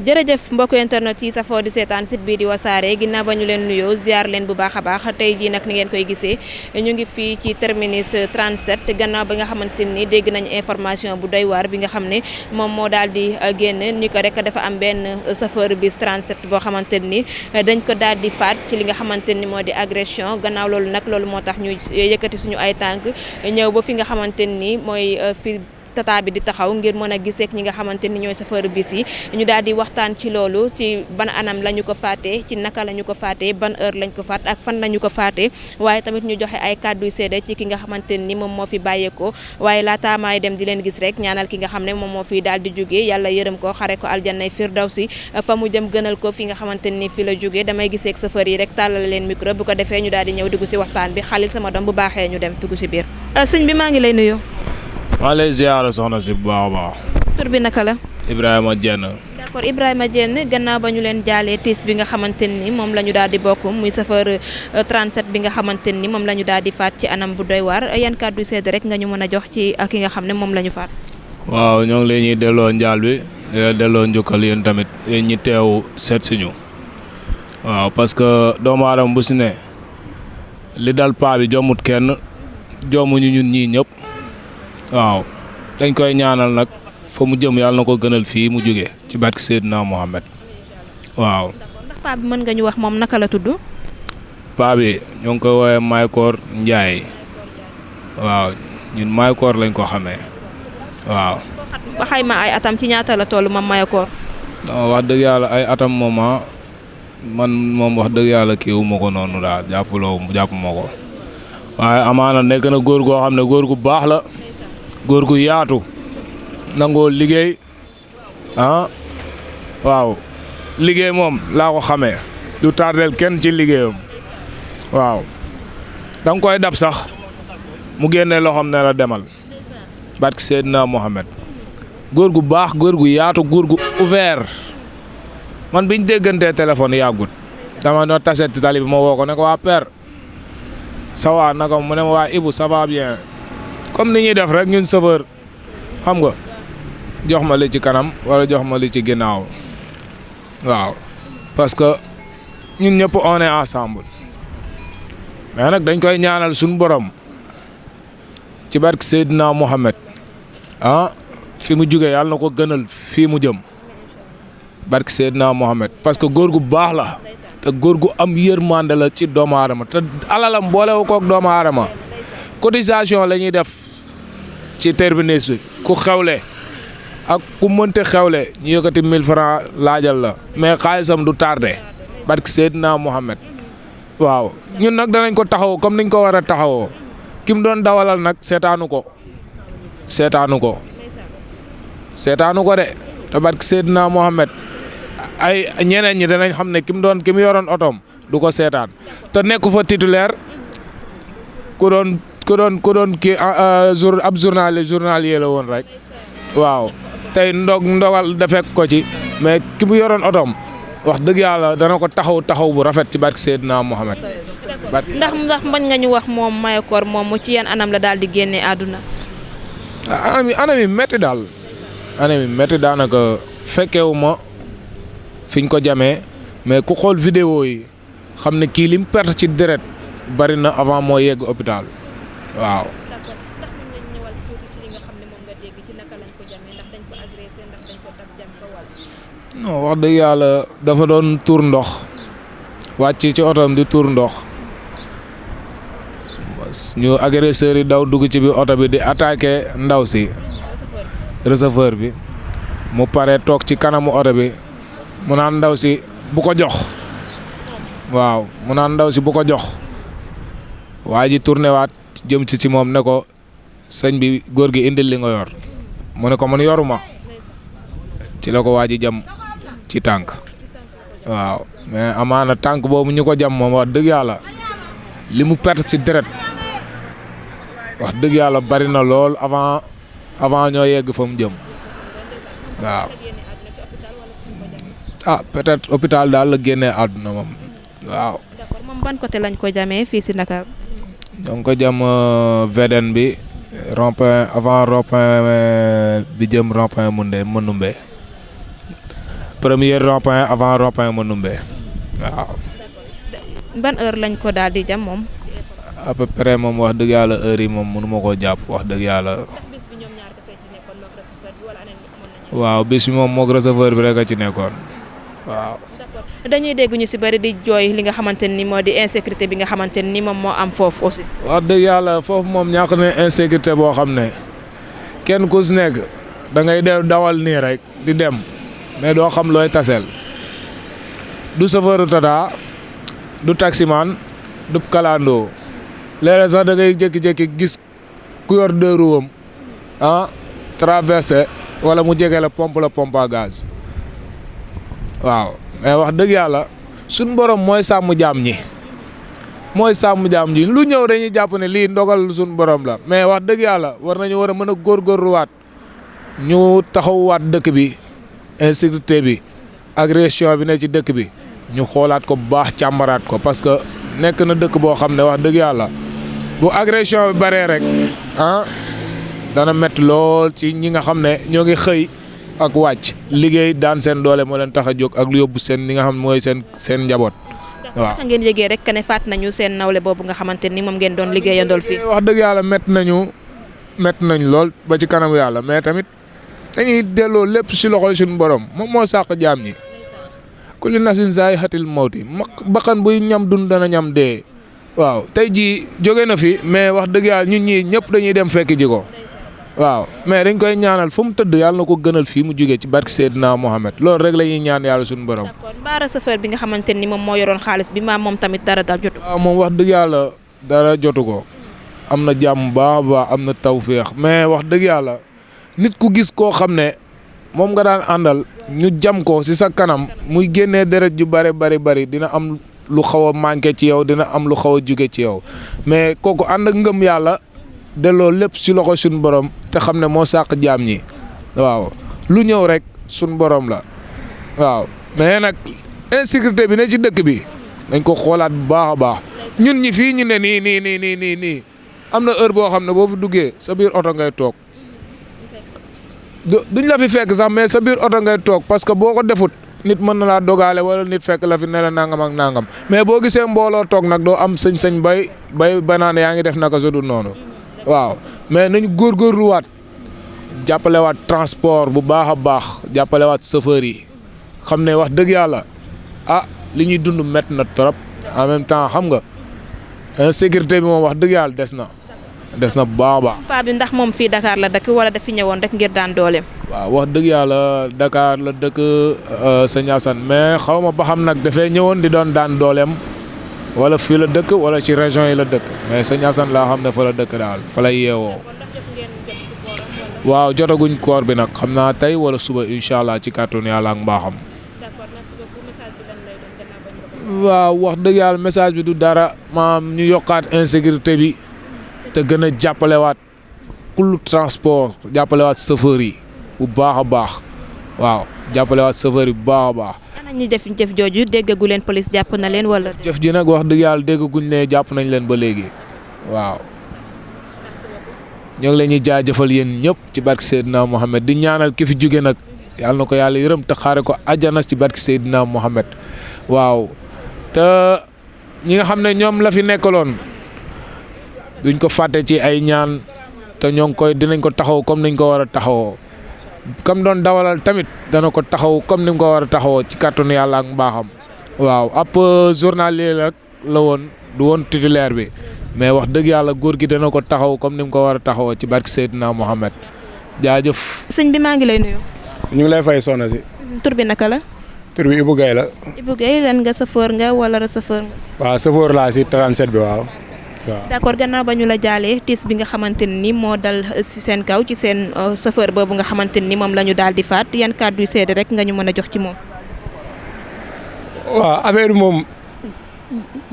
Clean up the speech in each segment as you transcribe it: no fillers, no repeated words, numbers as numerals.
jërëjëf mbokku internet yi safoo di seetaan site bii di wasaare ginnaaw ba ñu leen nuyoo ziar leen bu baax a baax tey jii nag ni ngeen koy gisee ñu ngi fii ci terminus 37 gannaaw ba nga xamante ni dégg nañ information bu doy waar bi nga xam ne moom moo daal di génn ni ko rek dafa am benn chauffeur bis 37 boo xamante ni dañ ko daal di faat ci li nga xamante ni moo di agression gannaaw loolu nag loolu moo tax ñu yëkkati suñu ay tànk ñëw ba fi nga xamante ni mooy fi tata bi di taxaw ngir mën a gisee ak ñi nga xamante ni ñooy chauffeur bis yi ñu daal di waxtaan ci loolu ci ban anam la ñu ko faatee ci naka la ñu ko faatee ban heure lañ ko faat ak fan la ñu ko faatee waaye tamit ñu joxe ay kàddu yu seede ci ki nga xamante ni moom moo fi bàyyeekoo waaye laata maay dem di leen gis rek ñaanal ki nga xam ne moom moo fi daal di jógee yàlla yërëm ko xare ko aljannay firdawsi fa mu jëm gënal ko fi nga xamante ni fi la jógee damay gisee ak chauffeur yi rek tàllal leen micro bu ko defee ñu daal di ñëw dugg si waxtaan bi Xalil sama doom bu baaxee ñu dem dugg si biir sëñ bi maa ngi lay nuyu. maa lay ziyaara soxna si bu baax a baax. tur bi naka la. Ibrahima Diène. d'accord Ibrahima Diène gannaaw ba ñu leen jaalee tiis bi nga xamante ni moom la ñu daal di bokk muy chauffeur 37 bi nga xamante ni moom la ñu daal di faat ci anam bu doy waar yan kàddu seede rek nga ñu mën a jox ci ki nga xam ne moom la ñu faat. waaw ñoo ngi leen ñuy delloo njaal bi di leen delloo njukkal yéen tamit yéen ñi teew seet si ñu. waaw parce que doomu aadama bu si ne li dal paa bi jommut kenn jommuñu ñun ñii ñëpp. waaw dañ koy ñaanal nag fa mu jëm yàlla na ko gënal fii mu jóge ci barke Seydina Mohamed waaw. ndax paa bi mën nga ñu wax moom naka la tudd. paa bi ñoo ngi koy woowee Maykoor Njaay waaw ñun Maykoor lañ ko xamee waaw. ba xayma ay atam ci ñaata la toll moom Maykoor. non wax dëgg yàlla ay atam moom man moom wax dëgg yàlla kii wu ma ko noonu daal jàpp ma ko waaye amaana nekk na góor goo xam ne góor gu baax la. góor gu yaatu nangoo liggéey waaw liggéey moom laa ko xamee du tardel kenn ci liggéeyam waaw danga koy dab sax mu génne loxoom ne la demal barke Seydina Mohamed góor gu baax góor gu yaatu góor gu ouvert man biñ déggantee téléphone yàggut dama no taset ci tali bi ma woo ko ne ko waa père ça va naka mu ne ma waa Ibou ça va bien comme ni ñuy def rek ñun chauffeur xam nga jox ma li ci kanam wala jox ma li ci ginnaaw waaw parce que ñun ñëpp on est ensemble mais nag dañ koy ñaanal suñu borom ci barke Seydina Mohamed fi mu jógee yàlla na ko gënal fii mu jëm barke Seydina Mohamed parce que góor gu baax la te góor gu am yërmande la ci doomu aadama te alalam boolewu koog doomu aadama cotisation la ñuy def. ci terminus bi ku xewle ak ku mënte xewle ñu yëkkati 1000 francs laajal la mais xaalisam du tardé barke Seydina Mohamed waaw ñun nag danañ ko taxaw comme niñ ko war a taxawoo ki mu doon dawalal nag seetaanu ko de te barke Seydina Mohamed ay ñeneen ñi danañ xam ne ki mu yoroon otoom du ko seetaan te nekku fa titulaire ku doon kii ab journalier la woon rek waaw tey ndogal da fekk ko ci mais ki mu yoroon otoom wax dëgg yàlla dana ko taxaw bu rafet ci barke Seydina Mohamed. ndax mën nga ñu wax moom Maykoor moom mu ci yan anam la daal di génnee àdduna. anam yi métti daal daanaka fekkewu ma fiñ ko jamee mais ku xool vidéo yi xam ne kii lim perte ci deret bari na avant moo yegg hôpital. waaw. non wax dëgg yàlla dafa doon tuur ndox wàcc ci otoom di tuur ndox ñu agresseurs yi daw dugg ci biir oto bi di attaqué ndaw si receveur bi mu pare toog ci kanamu oto bi mu naan ndaw si bu ko jox waaw mu naan ndaw si bu ko jox waa ji tourné waat. jëm ci moom ne ko sëñ bi góor gi indil li nga yor mu ne ko man yoruma ci la ko waa ji jam ci tànk waaw mais amaana tànk boobu ñu ko jam moom wax dëgg yàlla li mu perte ci deret wax dëgg yàlla bari na lool avant ñoo yegg fa mu jëm waaw peut-être hôpital daal la génnee àdduna moom waaw. d'accord moom ban côté lañ ko jamee fii si Ndakaaru. donc ko jam VDN bi rond-point avant rond-point bi jëm rond-point Mënumbe premier rond-point avant rond-point Manoumbe waaw. ban heure lañ ko daal di jam moom. à peu près moom wax dëgg yàlla heure yi moom mënu ma koo jàpp wax dëgg yàlla. waaw bis bi moom moog receveur bi rek a ci nekkoon waaw. dañuy dégg ñu ci bari di jooy li nga xamante ni moo di insécurité bi nga xamante ni moom moo am foofu aussi. wax dëgg yàlla foofu moom ñàkk na insécurité boo xam ne kenn ku si nekk da ngay dawal nii rek di dem mais doo xam looy taseel du chauffeur Tata du taximan du kalandoo léeg-léeg sax da ngay jékki-jékki gis ku yor deux roues am traversé wala mu jege la pompe à gaz waaw. mais wax dëgg yàlla suñ borom mooy sàmm jaam ñi lu ñëw dañuy jàpp ne lii ndogal suñ borom la mais wax dëgg yàlla war nañu war a mën a góorgóorluwaat ñu taxawuwaat dëkk bi insécurité bi agression bi ne ci dëkk bi ñu xoolaat ko bu baax càmbaraat ko parce que nekk na dëkk boo xam ne wax dëgg yàlla bu agression bi baree rek dana métti lool ci ñi nga xam ne ñoo ngi xëy ak wàcc liggéey daan seen doole moo leen tax a jóg ak lu yóbbu seen li nga xam mooy seen njaboot. waaw naka ngeen yëgee rek ne faat nañu seen nawle boobu nga xamante ni moom ngeen doon liggéeyandool fii. wax dëgg yàlla métti nañu lool ba ci kanamu yàlla mais tamit dañuy delloo lépp si loxoy suñu borom moom moo sàq jaam ñi. kulli nafsin zaa'iqatul mawti bakkan buy ñam dund dana ñam dee. waaw tey jii jóge na fi mais wax dëgg yàlla ñun ñii ñëpp dañuy dem fekk ji ko. waaw mais dañ koy ñaanal fu mu tëdd yàlla na ko gënal fii mu jógee ci barke Seydina Mohamed loolu rek la ñuy ñaan yàlla suñu borom. d'accord baara chauffeur bi nga xamante ni moom moo yoroon xaalis bi maa moom tamit dara jotu. waaw moom wax dëgg yàlla dara jotu ko am na jàmm baax a baax am na tawféex mais wax dëgg yàlla nit ku gis koo xam ne moom nga daan àndal ñu jam ko si sa kanam muy génnee deret ju bari dina am lu xaw a manqué ci yow dina am lu xaw a jóge ci yow mais kooku ànd ak ngëm yàlla. delloo lépp ci loxo suñu borom te xam ne moo sàq jaam ñi waaw lu ñëw rek suñu borom la waaw mais nag insécurité bi ne ci dëkk bi dañ ko xoolaat bu baax a baax ñun ñi fii ñu ne nii am na heure boo xam ne boo fi duggee sa biir oto ngay toog duñ la fi fekk sax mais sa biir oto ngay toog parce que boo ko defut nit mën na laa dogaale wala nit fekk la fi ne la nangam ak nangam mais boo gisee mbooloo toog nag doo am sañ-sañ bay banaan yaa ngi def naka su dul noonu. waaw mais nañu góorgóorluwaat jàppalewaat transport bu baax a baax jàppalewaat chauffeur yi xam ne wax dëgg yàlla li ñuy dund métti na trop en même temps xam nga sécurité bi moom wax dëgg yàlla des na bu baax a baax. paa bi ndax moom fii Dakar la dëkk wala dafi ñëwoon rek ngir daan dooleem. waaw wax dëgg yàlla Dakar la dëkk Sëñ Assane mais xaw ma ba xam nag dafay ñëwoon di doon daan dooleem. wala fii la dëkk wala ci région yi la dëkk mais Sëñ Assane laa xam ne fa la dëkk daal fa lay yeewoo. waaw jotaguñ koor bi nag xam naa tey wala suba incha allah ci kàttanu yàlla ak mbaaxam. waaw wax dëgg yàlla message bi du dara maam ñu yokkaat insécurité bi te gën a jàppalewaat kullu transport jàppalewaat chauffeur yi bu baax a baax waaw jàppalewaat chauffeur yi bu baax a baax. ñi def jëf jooju déggagu leen police jàpp na leen wala. jëf ji nag wax dëgg yàlla déggaguñ ne jàpp nañ leen ba léegi waaw. ñoo ngi leen ñuy jaajëfal yéen ñëpp ci barke Seydina Mohamed di ñaanal ki fi jóge nag yàlla na ko yàlla yërëm te xaare ko àjjana ci barke Seydina Mohamed waaw te ñi nga xam ne ñoom la fi nekkaloon duñ ko fàtte ci ay ñaan te ñoo ngi koy dinañ ko taxaw comme niñ ko war a taxawoo. kam doon dawalal tamit dana ko taxaw comme ni mu ko war a taxawoo ci kàttanu yàlla ak mbaaxam waaw ab journalier la woon du woon titulaire bi mais wax dëgg yàlla góor gi dana ko taxaw comme ni mu ko war a taxawoo ci barke Seydina Mohamed jaajëf. sëñ bi maa ngi lay nuyu. ñu ngi lay fay soxna si. tur bi naka la. tur bi Ibou Guèye la. Ibou Guèye lan nga chauffeur nga wala receveur nga. waaw chauffeur laa si 37 bi waaw. d'accord gannaaw ba ñu la jaalee tiis bi nga xamante ni moo dal ci seen kaw ci seen chauffeur boobu nga xamante ni moom la ñu daal di faat yan kàddu yu seede rek nga ñu mën a jox ci moom. waaw affaire bi moom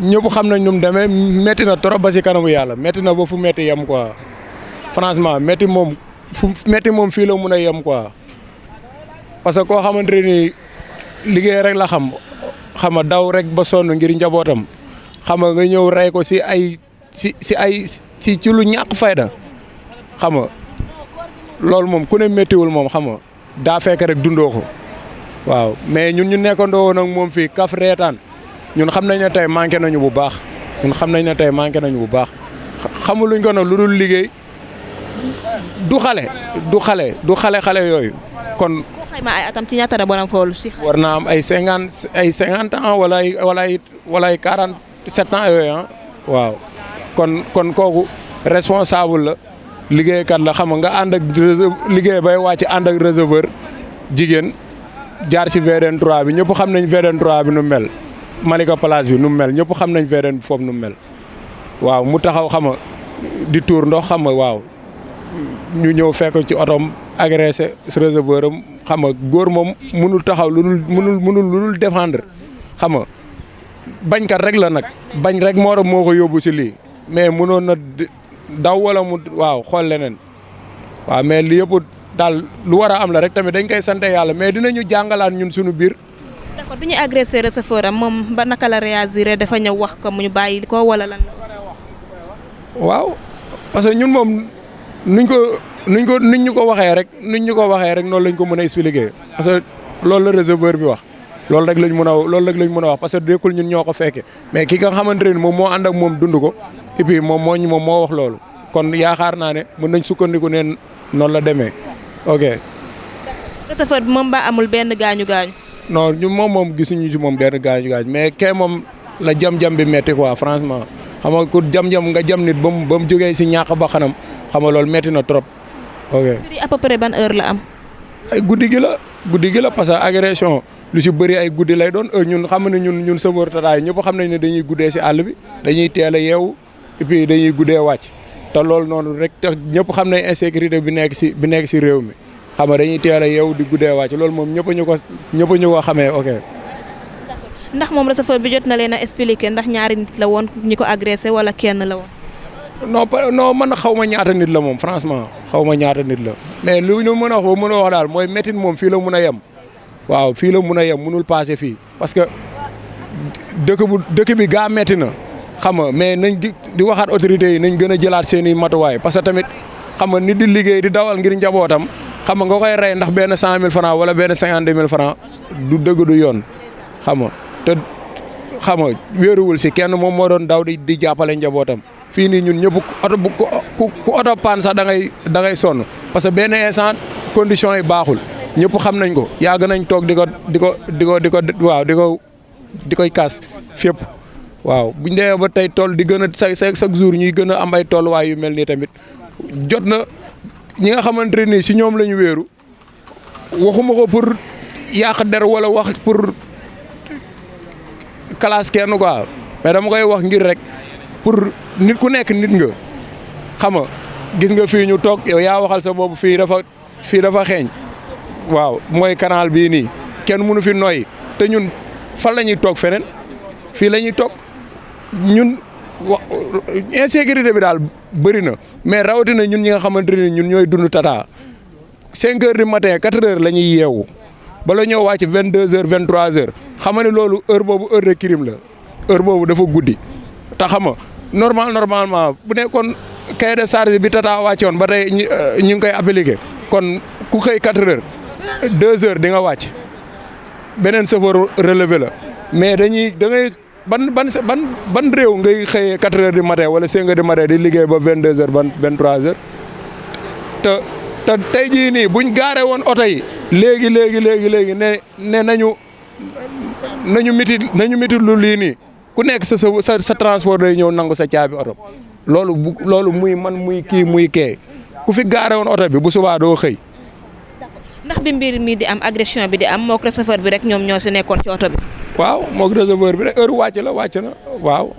ñëpp xam nañ nu mu demee métti na trop ba ci kanamu yàlla métti na ba fu métti yem quoi franchement métti moom fii la mun a yem quoi parce que koo xamante ni liggéey rek la xam nga daw rek ba sonn ngir njabootam xam nga ñëw rey ko ci lu ñàkk fayda xam nga loolu moom ku ne méttiwul moom xam nga daa fekk rek dundoo ko waaw mais ñun ñu nekkandoo woon ak moom fii kaf reetaan ñun xam nañ ne tey manqué nañu bu baax ñun xam nañ ne tey manqué nañu bu baax xamuluñ ko nag lu dul liggéey du xale yooyu kon. xayma ay atam ci ñaata la borom foolu si. war naa am ay 50 ans wala ay 47 ans yooyu ah waaw kon kooku responsable la liggéeykat la xam nga ànd ak liggéey bay wàcc ànd ak receveur jigéen jaar ci VDN 3 bi ñëpp xam nañ VDN 3 bi nu mel Malika Place bi nu mel ñëpp xam nañ VDN bi foofu nu mel waaw mu taxaw xam nga di tuur ndox xam nga waaw ñu ñëw fekk ci otom agressé receveur am xam nga góor moom mënul taxaw mënul lu dul défendre xam nga bañkat rek la nag bañ rek moo ko yóbbu si lii mais mënoon na daw wala mu waaw xool leneen waaw mais li yëpp daal lu war a am la rek tamit dañ koy sant yàlla mais dinañu jàngalaat ñun suñu biir. d'accord bi ñu agressé receveur am moom ba naka la réagir dafa ñëw wax ko mu ñu bàyyi ko wala lan. waaw parce que ñun moom nuñ ñu ko waxee rek noonu lañ ko mën a expliquer parce que loolu la receveur bi wax loolu rek lañ mën a wax parce que dékkul ñun ñoo ko fekke mais ki nga xamante ne moom moo ànd ak moom dund ko et puis moom moo wax loolu kon yaakaar naa ne mën nañ sukkandiku ne noonu la demee ok. receveur bi moom ba amul benn gaañu. non ñun moom gisuñu si moom benn gaañu mais kee moom la jam-jam bi metti quoi franchement xam nga ku jam-jam nga jam nit ba mu jógee si ñàkk ba xanam xam nga loolu metti na trop ok. à peu près ban heure la am. ay guddi gi la parce que agression lu si bëri ay guddi lay doon ñun xam ne ñun chauffeur Tata yi ñëpp xam nañ ne dañuy guddee si àll bi dañuy teel a yeewu et puis dañuy guddee wàcc te loolu noonu rek te ñëpp xam nañ insécurité bi nekk si réew mi xam nga dañuy teel a yeewu di guddee wàcc loolu moom ñëpp ñu ko xamee ok. ndax moom la chauffeur bi jot na leen a expliquer ndax ñaari nit la woon ñi ko agressé wala kenn la woon. non man xaw ma ñaata nit la moom franchement xaw ma ñaata nit la mais lu ñu mën a wax daal mooy métit moom fii la mun a yem waaw fii la mun a yem munul passé fii parce que dëkk bi gaa métti na xam nga mais nañ di waxaat autorités yi nañ gën a jëlaat seen i matuwaay parce que tamit xam nga nit di liggéey di dawal ngir njabootam xam nga koy rey ndax benn 100 000 francs wala benn 50 000 francs du dëgg du yoon xam nga te xam nga wéeruwul si kenn moom moo doon daw di jàppale njabootam. fii nii ñun ñëpp ku oto paan sax da ngay sonn parce que benn instant conditions yi baaxul ñëpp xam nañ ko yàgg nañ toog di koy kaas fépp waaw buñ demee ba tey tool di gën a chaque jour ñuy gën a am ay tolluwaay yu mel nii tamit jot na ñi nga xamante ni si ñoom la ñu wéeru waxuma ko pour yàq der wala wax pour classe kenn quoi mais dama koy wax ngir rek pour nit ku nekk nit nga xam nga gis nga fii ñu toog yow yaa waxal sa boobu fii dafa xeeñ waaw mooy canal bii nii kenn mënu fi noyyi te ñun fan la ñuy toog feneen fii la ñuy toog ñun insécurité bi daal bëri na mais rawatina ñun ñi nga xamante ne ñun ñooy dund Tata 5 heures du matin 4 heures la ñuy yeewu bala ñoo wàcc 22 heures 23 heures xam nga ne loolu heure boobu heure de crime la heure boobu dafa guddi te xam nga normalement bu nekkoon cahier de charge bi Tata wàccoon ba tey ñu ngi koy appliqué kon ku xëy 4 heures 2 heures di nga wàcc beneen chauffeur relevé la mais da ngay ban réew ngay xëyee 4 heures du matin wala 5 heures du matin di liggéey ba 22 heures ba 23 heures te tey jii nii buñ gaaree woon oto yi léegi ne nañu miti lu lii nii ku nekk sa transport day ñëw nangu sa caabi oto loolu muy man muy kii muy kee ku fi gaare woon oto bi bu subaa doo xëy. ndax bi mbir mi di am agression bi di am moog receveur bi rek ñoom ñoo si nekkoon ci oto bi. waaw moog receveur bi rek heure wàcc na waaw.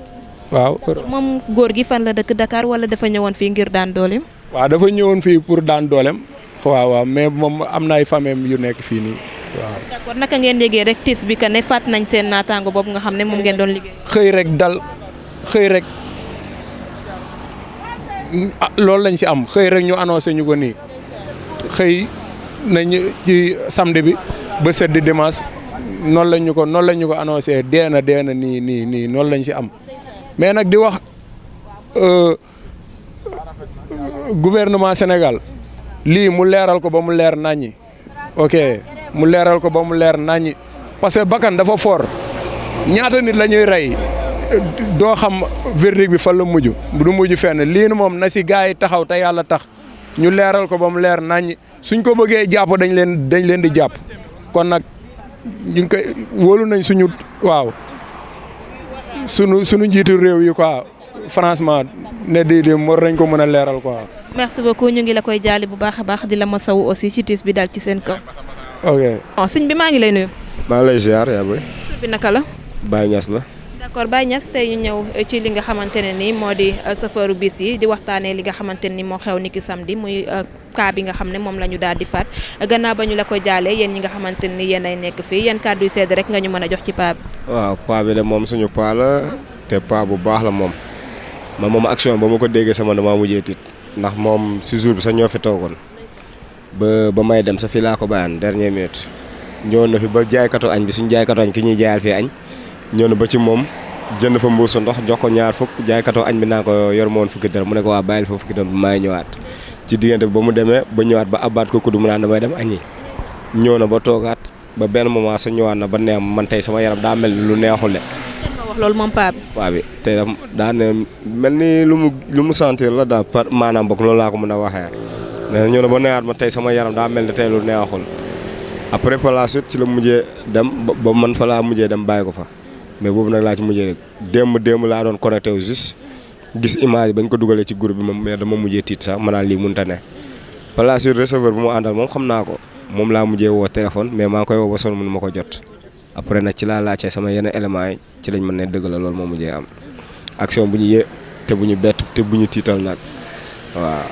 moom góor gi fan la dëkk Dakar wala dafa ñëwoon fii ngir daan dooleem. waaw dafa ñëwoon fii pour daan dooleem waaw mais moom am na ay famille yu nekk fii nii waaw. d'accord naka ngeen yëgee rek tiis bi que ne faat nañ seen naataango boobu nga xam ne moom ngeen doon liggéey. xëy rek loolu lañ si am xëy rek ñu annoncé ñu ko nii xëy nañ ci samedi bi ba sedd dimanche noonu lañ ñu ko annoncé dee na nii noonu lañ si am mais nag di wax gouvernement Sénégal lii mu leeral ko ba mu leer naññi ok mu leeral ko ba mu leer naññi parce que bakkan dafa fort ñaata nit la ñuy rey doo xam verdict bi fan la mujj du mujj fenn lii moom na si gars yi taxaw te yàlla tax ñu leeral ko ba mu leer naññi suñ ko bëggee jàpp dañ leen di jàpp kon nag ñu ngi koy wóolu nañ suñu waaw suñu njiitu réew yi quoi franchement ne di war nañ ko mën a leeral quoi. merci beaucoup ñu ngi la koy jaali bu baax a baax di la ma saw aussi ci tiis bi daal ci seen kaw. ok. sëñ bi maa ngi lay nuyu. maa ngi lay ziar yaa boy. tur bi naka la. Baye Niass la. d'accord Baye Niass tey ñu ñëw ci li nga xamante ne nii moo di chauffeur bis yi di waxtaanee li nga xamante ne ni moo xew niki samedi muy cas bi nga xam ne moom la ñu daal di faat gannaaw ba ñu la ko jaalee yéen ñi nga xamante ne ni yéen ay nekk fii yan kàddu yu sedd rek nga ñu mën a jox ci paa bi. waaw paa bi de moom suñu paa la te paa bu baax la moom moom action ba ma ko déggee sama damaa mujjee tiit ndax moom si jour bi sax ñoo fi toogoon ba may dem sa fii laa ko bàyyaan dernière minute ñëwoon na fi ba jaaykatu añ bi suñu jaaykatu añ ki ñuy jaayal fii añ ñëw na ba ci moom jënd fa mbuusu ndox jox ko ñaar fukk jaaykatu añ bi naa ko yor ma woon fukki dërëm mu ne ko waa bàyyil fa fukki dërëm bi maay ñëwaat ci diggante bi ba mu demee ba ñëwaat ba abbaat ko kudd mu naan damay dem añi ñëw na ba toogaat ba benn moment sa ñëwaat na ba neex man tey sama yaram daa mel ni lu neexul de. wax loolu moom paa bi. paa bi tey daa ne mel ni lu mu sentir la daal maanaam boog loolu laa ko mën a waxee mais ñëw na ba neexaat ma tey sama yaram daa mel ni tey lu neexul après par la suite ci la mujjee dem ba man fa laa mujjee dem bàyyi ko fa mais boobu nag laa ci mujjee rek démb laa doon connecté wu juste gis image bañ ko dugalee ci groupe bi moom mais dama mujjee tiit sax ma naan lii mënut a ne par la suite receveur bu mu àndal moom xam naa ko moom laa mujjee woo téléphone mais maa ngi koy woo ba sonn mënu ma ko jot après nag ci laa laajte sama yenn éléments yi ci lañ mën ne dëgg la loolu moo mujjee am action bu ñu yee te bu ñu bett te bu ñu tiital nag waaw.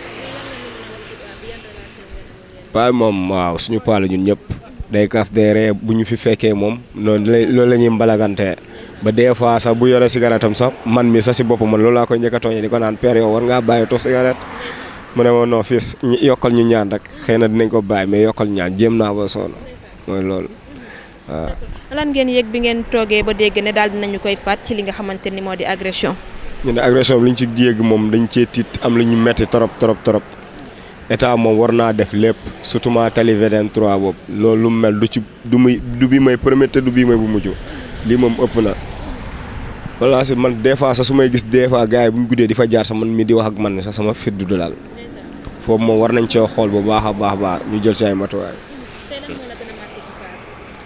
paa moom waaw suñu paa la ñun ñëpp day kaf day ree bu ñu fi fekkee moom loolu la ñuy mbalagante ba des fois sax bu yore cigarette am sax man mi sax si bopp man loolu laa koy njëkk a tooñee di ko naan père yow war ngaa bàyyi toog cigarette mu ne ma non fils ñu yokkal ñu ñaan rek xëy na dinañ ko bàyyi mais yokkal ñaan jéem naa ba sonn mooy loolu waaw. lan ngeen yëg bi ngeen toogee ba dégg ne daal dinañu koy faat ci li nga xamante ni moo di agression. ñu ne agression bi li ñu ci yëg moom dañ cee tiit am lu ñu metti trop état moom war naa def lépp surtout ma tali VDN 3 boobu loolu lu mu mel du bi may premier te du bii may bu mujj lii moom ëpp na. walla si man des fois sax su may gis des fois gars yi bu ñu guddee di fa jaar sax man mi di wax ak man sax sama fit du daal foofu moom war nañ cee xool bu baax a baax ñu jël ci ay matuwaay.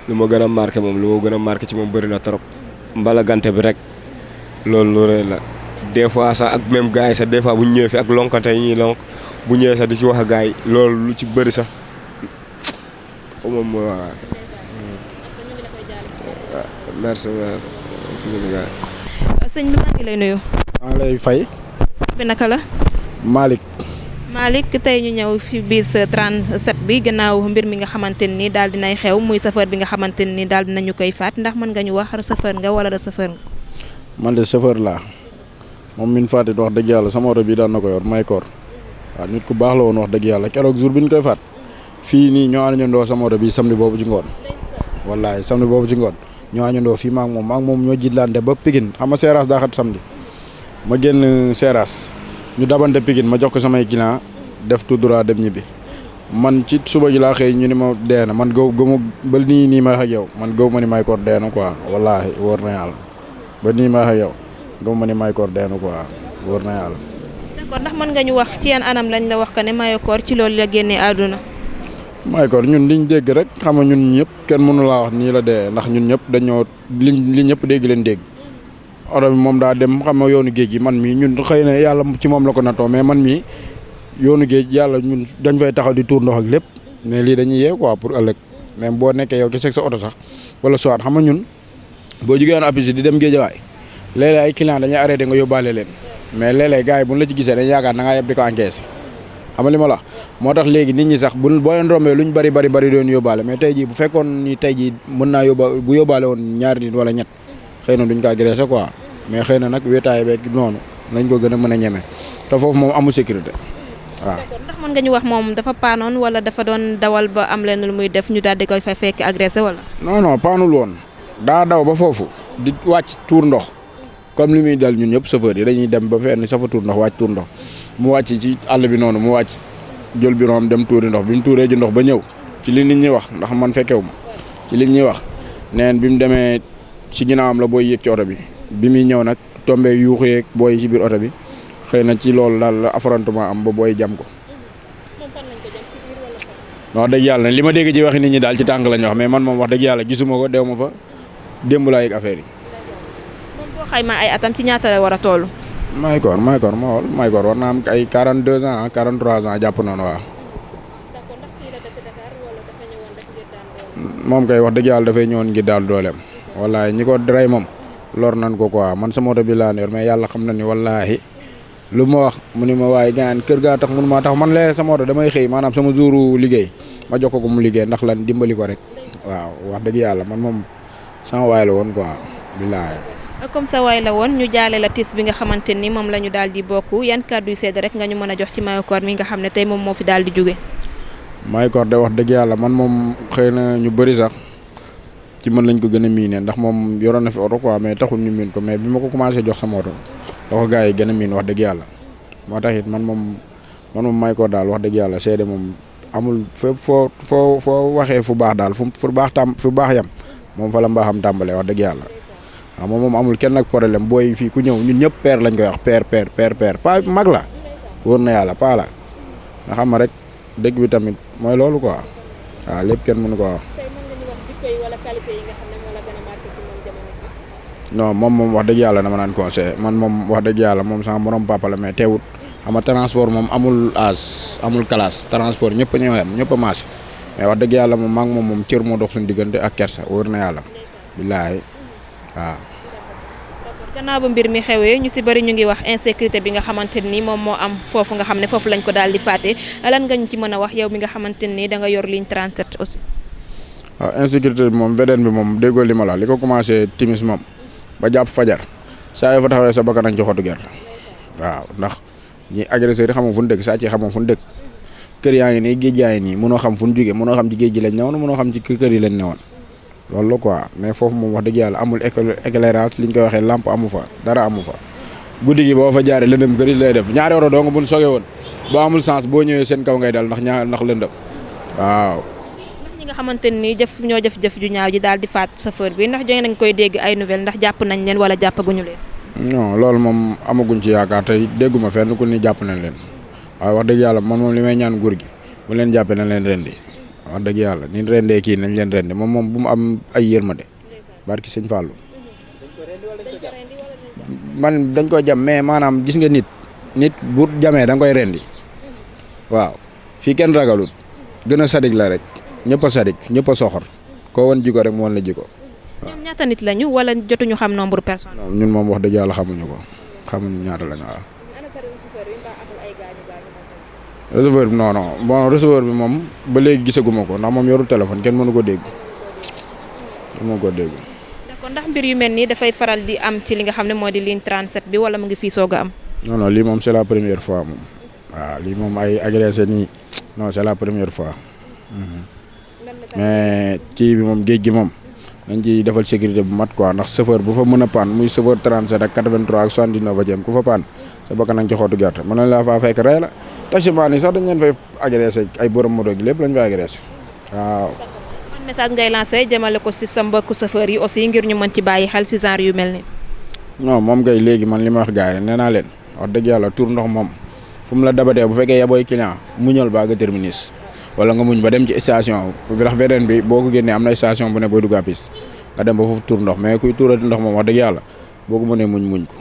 lu ma gën a marqué moom lu ma gën a marqué ci moom bëri na trop mbalagante bi rek loolu lu rëy la des fois sax ak même gars yi sax des fois bu ñu ñëwee fi ak lonkante yi ñuy lonk bu ñëwee sax di ci wax ak gars yi loolu lu ci bëri sax moom mooy waaw. merci sëñ bi maa ngi lay nuyu. maa lay fay. bi naka la. Malick tey ñu ñëw fi bis 37 bi gannaaw mbir mi nga xamante ni daal dinay xew muy chauffeur bi nga xamante ni daal dinañu koy faat ndax mën nga ñu wax chauffeur nga wala chauffeur nga. man de chauffeur laa moom min faat it wax dëgg yàlla sama oto bii daan na ko yor may koor waaw nit ku baax la woon wax dëgg yàlla keroog jour bi ñu koy faat fii nii ñoo àndandoo sama oto bii samedi boobu ci ngoon wallaay samedi boobu ci ngoon ñoo àndandoo fii maak moom ñoo jiitlante ba Pikine xam nga Seras daa xat samedi ma génn Seras ñu dabante Pikine ma jox ko samay client def tout droit dem ñibbi man ci suba ji laa xëy ñu ni ma dee na man gëmu ba nii may wax ak yow man gëw ma ni may koor dee na quoi wallaahi wóor na yàlla ba nii may wax ak yow gëw ma ni may koor dee na quoi wóor na yàlla. d'accord ndax mën nga ñu wax ci yan anam lañ la wax que ne mayo koor ci loolu la génnee àdduna. may koor ñun liñ dégg rek xam nga ñun ñëpp kenn mënu laa wax nii la dee ndax ñun ñëpp dañoo li ñëpp dégg leen dégg oto bi moom daa dem xam nga yoonu géej gi man mii ñun xëy na yàlla ci moom la ko natoo mais man mii yoonu géej yàlla ñun dañ fay taxaw di tuur ndox ak lépp mais lii dañuy yee quoi pour ëllëg même boo nekkee yow kese sa oto sax wala soit xam nga ñun boo jugee woon appui di dem géejawaay léeg-léeg ay client dañuy arrêté nga yóbbaale leen mais léeg-léeg gars yi buñ la ci gisee dañuy yaakaar da ngaa yeb di ko encaissé xam nga li ma la moo tax léegi nit ñi sax boo leen rombee luñ bari doon yóbbaale mais tey jii bu fekkoon ni tey jii mën naa bu yóbbaale woon ñaari nit wala ñett xëy na duñ ko agressé quoi mais xëy na nag wéetaay beeg noonu nañ ko gën a mën a ñeme te foofu moom amul sécurité waaw. ndax mën nga ñu wax moom dafa paanoon wala dafa doon dawal ba am leen lu muy def ñu daal di koy fay fekk agressé wala. non paanul woon daa daw ba foofu di wàcc tuur ndox comme li muy dal ñun ñëpp chauffeur yi dañuy dem ba fenn safa tuur ndox wàcc tuur ndox mu wàcc ci àll bi noonu mu wàcc jël biroom dem tuuri ndox bi mu tuuree ji ndox ba ñëw ci li nit ñi wax ndax man fekkewuma ci li ñuy wax neen bi mu demee ci ginnaawam la booy yéeg ci oto bi muy ñëw nag tombé yuuxu yeeg booy ci biir oto bi xëy na ci loolu daal la affrontement am ba booy jam ko. wax dëgg yàlla li ma dégg ci waxi nit ñi daal ci tànk lañ wax mais man moom wax dëgg yàlla gisuma ko dew ma fa démb laa yëg affaire yi. moom boo xaymaa ay atam ci ñaata la war a toll. Maykor war naa am ay 42 ans 43 ans jàpp noonu waaw. moom kay wax dëgg yàlla dafay ñëwoon ngir daal dooleem. wallaahi ñi ko rey moom lor nan ko quoi man sama oto bi laa yor mais yàlla xam na ni wallaahi lu ma wax mu ni ma waaye gaan kër gaa tax mun maa tax man leer sama oto damay xëy maanaam sama jouru liggéey ma jox ko mu liggéey ndax lan dimbali ko rek waaw wax dëgg yàlla man moom sama waay la woon quoi billaahi. comme ça waay la woon ñu jaale la tis bi nga xamante ni moom la ñu daal di bokk yan kàddu yu sedd rek nga ñu mën a jox ci Mahécor mi nga xam ne tey moom moo fi daal di jóge. Mahécor de wax dëgg yàlla man moom xëy na ñu bëri sax ci mën lañ ko gën a miinee ndax moom yoroon na fi oto quoi mais taxul ñu miin ko mais bi ma ko commencé jox sama oto da ko gars yi gën a miin wax dëgg yàlla moo tax it man moom Mahécor daal wax dëgg yàlla seede moom amul fépp foo waxee fu baax daal fu baax yam moom fa la mbaaxam tàmbalee wax dëgg yàlla waaw moom amul kenn ak problème booy fii ku ñëw ñun ñëpp père lañ koy wax père pa mag la wóor na yàlla pa la nga xam rek dëgg bi tamit mooy loolu quoi waaw lépp kenn mënu ko wax. non moom wax dëgg yàlla dama naan conseil man moom wax dëgg yàlla moom sama morom papa la mais teewut xam nga transport moom amul âge amul classe transport ñëpp a ñëw yam ñëpp a marché mais wax dëgg yàlla moom maa ngi moom cër moo dox suñu diggante ak kersa wóor na yàlla billaahi waaw. gannaaw ba mbir mi xewee ñu si bëri ñu ngi wax insécurité bi nga xamante ni moom moo am foofu nga xam ne foofu lañ ko daal di fàtte lan nga ñu ci mën a wax yow mi nga xamante ni da nga yor ligne 37 aussi. waaw insécurité bi moom VDN bi moom déggoo li ma la li ko commencé timis moom ba jàpp fajar saa yoo fa taxawee sa bakkan nañ ci xottu gerte waaw ndax ñi agresseurs yi xamoo fu ñu dëkk saa ci xamoo fu ñu dëkk kër yaa ngi nii géej yaa ngi nii mënoo xam fu ñu jógee mënoo xam ci géej gi lañ newoon mënoo xam ci kër yi lañ newoon loolu la quoi mais foofu moom wax dëgg yàlla amul éclairage li ñu koy waxee lampe amu fa dara amu fa guddi gi boo fa jaaree lëndëm këris lay def ñaari oto doo nga buñ sogee woon boo amul sens boo ñëwee seen kaw ngay dal ndax lëndëm waaw. ñi nga xamante ni ñoo jëf ju ñaaw ji daal di faat chauffeur bi ndax joxe nañ koy dégg ay nouvelle ndax jàpp nañ leen wala jàppaguñu leen. non loolu moom amaguñ ci yaakaar tey dégguma fenn ku ni jàpp nañ leen waaye wax dëgg yàlla man moom li may ñaan nguur gi bu leen jàppee nañ leen rendi wax dëgg yàlla ni rendee kii nañ leen rendi moom bu mu am ay yërmande barki sëñ Fallou man dañ ko jam mais maanaam gis nga nit bu jamee da nga koy rendi waaw fii kenn ragalut gën a sadik la rek ñëpp a sadik ñëpp a soxor koo wan jiko rek mu wan la jiko waaw. ñoom ñaata nit lañu wala jotuñu xam nombre personne. ñun moom wax dëgg yàlla xamuñu ñaata lañu waaw. receveur bi non bon receveur bi moom ba léegi gisaguma ko ndax moom yorul téléphone kenn mënu ko dégg d'accord ndax mbir yu mel nii dafay faral di am ci li nga xam ne moo di ligne 37 bi wala mu ngi fii soog a am. non lii moom c'est la première fois moom waaw lii moom ay agressé nii non c'est la première fois mais kii bi moom géej gi moom dañ ci defal sécurité bu mat quoi ndax chauffeur bu fa mën a paan muy chauffeur 37 ak 83 ak 79 a jëm ku fa paan sa bakkan nañ ci xottu gerte mën nañ la faa fekk rey la taximan yi sax dañ leen fay agressé ay borom moto gi lépp lañ fay agressé waaw. man message ngay lancé jëmale ko si sa mbokku chauffeur yi aussi ngir ñu mën ci bàyyi xel si genre yu mel ni non moom kay léegi man li ma wax gars yi nee naa leen wax dëgg yàlla tur ndox moom fu mu la dabatee bu fekkee yabooy client muñal ba nga terminus wala nga muñ ba dem ci station ndax VDN bi boo ko génnee am na station bu ne booy dugg à piste nga dem ba foofu tur ndox mais kuy tuurati ndox moom wax dëgg yàlla boo ko mënee muñ ko.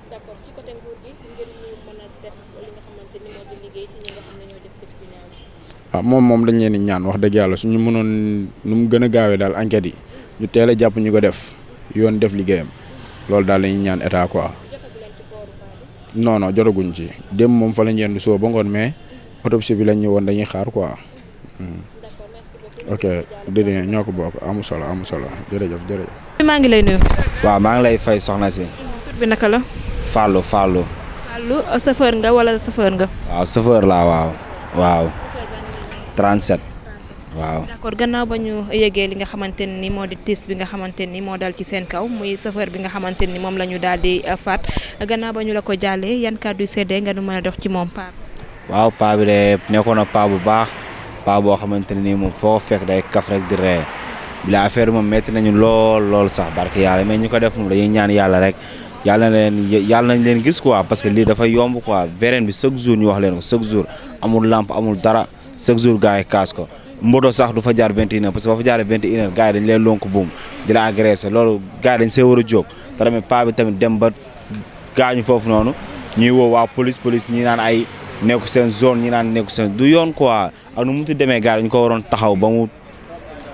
d'accord ci côté nguur gi ngir ñu mën a def li nga xamante ni moo di liggéey ci ñi nga xam ne ñoo def jëf ju ñaaw. moom dañ leen di ñaan wax dëgg yàlla suñu mënoon nu mu gën a gaawee daal enquête yi ñu teel a jàpp ñu ko def yoon def liggéeyam loolu daal la ñuy ñaan état quoi. non jotaguñ ci dem moom fa la ñu yendu soo ba ngoon mais autopsie bi lañ ñëwoon dañuy xaar quoi. ok déedéet ñoo ko bokk amu solo jërëjëf. maa ngi lay nuyu. waaw maa ngi lay fay soxna si. tur bi naka la. Fallou. Fallou chauffeur nga wala chauffeur nga. waaw chauffeur laa waaw. 37. waaw. d'accord gannaaw ba ñu yëgee li nga xamante ni moo di tiis bi nga xamante ni moo dal ci seen kaw muy chauffeur bi nga xamante ni moom la ñu daal di faat gannaaw ba ñu la ko jàllee yan kàddu yu seddee nga nu mën a dox ci moom paa bi. waaw paa bi de nekkoon na paa bu baax paa boo xamante ne nii moom foo fekk day kaf rek di ree bila affaire moom métti nañu lool sax barke yàlla mais ñu ko def moom dañuy ñaan yàlla rek yàlla nañ leen gis quoi parce que lii dafa yomb quoi VDN bi chaque jour ñu wax leen ko chaque jour amul lampe amul dara chaque jour gars yi kaas ko mboto sax du fa jaar 21h parce que ba fa jaaree 21h gars yi dañ leen lonk buum di la agressé loolu gars yi dañ see war a jóg te tamit paa bi tamit dem ba gaañu foofu noonu ñuy woo waa police ñi naan ay nekku seen zone ñi naan nekku seen du yoon quoi ak nu mu ti demee gars yi dañu ko waroon taxaw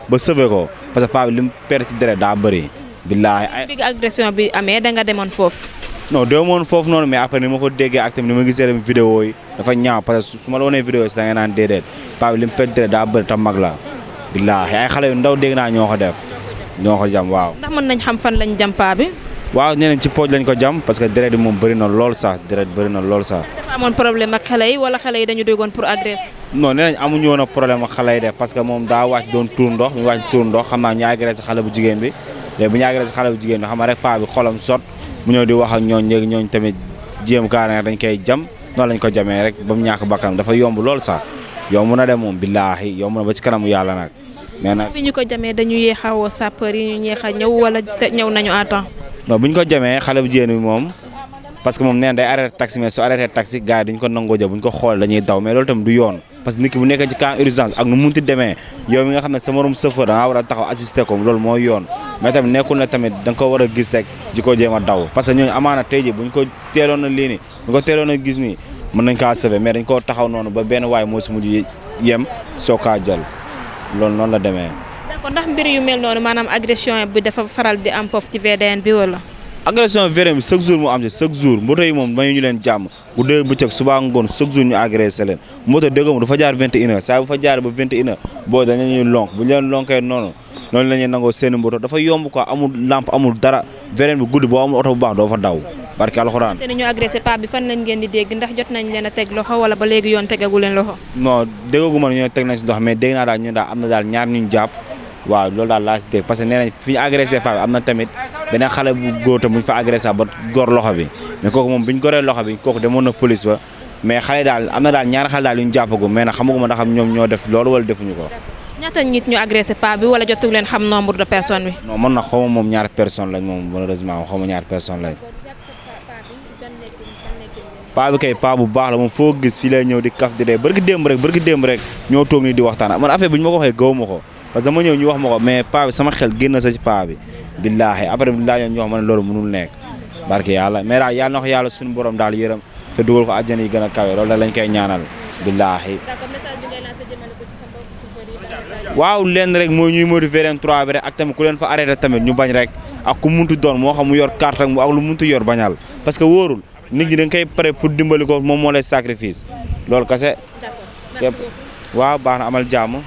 ba sauvé ko parce que paa bi li mu perte ci deret daa bëri. billaahi bi agression bi amee da nga demoon foofu. non demoon foofu noonu mais après ni ma ko déggee ak tamit ni ma gisee dem vidéo yi dafa ñaaw parce que su ma la wanee vidéo yi si da nga naan déedéet paa bi li mu perte deret daa bëri tam mag la billaahi ay xale yu ndaw dégg naa ñoo ko def ñoo ko jam waaw. ndax mën nañ xam fan lañ jam paa bi. waaw nee nañ ci pooj lañ ko jam parce que deret yi moom bëri na lool sax deret bëri na lool sax. dafa amoon problème ak xale yi wala xale yi dañu déggoon pour agresser. non nee nañ amuñu woon problème ak xale yi def parce que moom daa wàcc doon tuur ndox mi wàcc tuur ndox xam naa ñu agressé xale bu jigéen bi léegi bu ñu agressé xale bu jigéen bi xam nga rek paa bi xolam sot mu ñëw di wax ak ñooñ tamit jéem kaane dañ koy jam noonu lañ ko jamee rek ba mu ñàkk bakkanam dafa yomb lool sax yomb na dem moom billaahi yomb na ba ci kanamu yàlla nag mais nag bi ñu ko jamee dañu yéex a woo sapeur yi ñu yéex a ñëw wala ñëw nañu à temps. non bu ñu ko jamee xale bu jigéen bi moom parce que moom nee na day arrêté taxi mais su arrêté taxi gars yi duñ ko nangoo jël bu ñu ko xool dañuy daw mais loolu tamit du yoon parce que nit ki bu nekkee ci cas urgence ak nu munti demee yow mi nga xam ne sa morom chauffeur da ngaa war a taxaw assister ko loolu mooy yoon mais tamit nekkul na tamit da nga ko war a gis rek di ko jéem a daw parce que ñooñu amaana tey ji bu ñu ko teeloon a lii nii bu ñu ko teeloon a gis nii mën nañ kaa sauver mais dañ koo taxaw noonu ba benn waay moo si mujj yem soo kaa jël loolu noonu la demee. d'accord ndax mbir yu mel noonu maanaam agression bi dafa faral di am foofu ci VDN bi wala. agression VDN bi chaque jour mu am ci chaque jour mboto yi moom mayu ñu leen jàmm bu dee bëccëg suba ngoon chaque jour ñu agressé leen moto dégg mu dafa jaar 21h saa bu fa jaar ba 21h boo dañuy lonk bu ñu leen lonkee noonu la ñuy nangoo seen mboto dafa yomb quoi amul lampe amul dara VDN bi guddi boo amul oto bu baax doo fa daw barke alxuraan. te ni ñu agressé paa bi fan lañ ngeen di dégg ndax jot nañ leen a teg loxo wala ba léegi yoon tegagu leen loxo. non déggagu ma ne ñoo teg nañ si ndox mais dégg naa daal ñu daal am na daal ñaar ñu jàpp waaw loolu daal laa si dégg parce que nee nañ fi ñu agressé paa bi am na tamit beneen xale bu góor tam bu ñu fa agressé ba góor loxo bi mais kooku moom bi ñu goree loxo bi kooku demoon na police ba mais xale daal am na daal ñaari xale daal yu ñu jàppagu mais nag xamaguma ndax ñoom ñoo def loolu wala defuñu ko. ñaata nit ñu agressé paa bi wala jotu leen xam nombre de personnes bi. non man nag xaw ma moom ñaari personnes lañ moom malheureusement xaw ma ñaari personnes lañ. paa bi kay paa bu baax la moom foo gis fii lay ñëw di kaf di dee barki démb rek ñoo toog ni di waxtaan man affaire bi ñu ma ko waxee gaw ma ko parce que dama ñëw ñu wax ma ko mais paa bi sama xel génn sa ci paa bi billaahi après bi laa ñu wax ma ne loolu mënul nekk barke yàlla mais daal yàlla na ko yàlla suñu borom daal yërëm te dugal ko àjjana yi gën a kawe loolu lañ koy ñaanal billaahi waaw leen rek mooy ñuy motiver leen 3 bi rek ak tamit ku leen fa arrêté tamit ñu bañ rek ak ku muntu doon moo xam mu yor carte ak lu muntu yor bañal parce que wóorul nit ñi dañ koy pare pour dimbali ko moom moo lay sacrifice loolu kese waaw baax na amal jàmm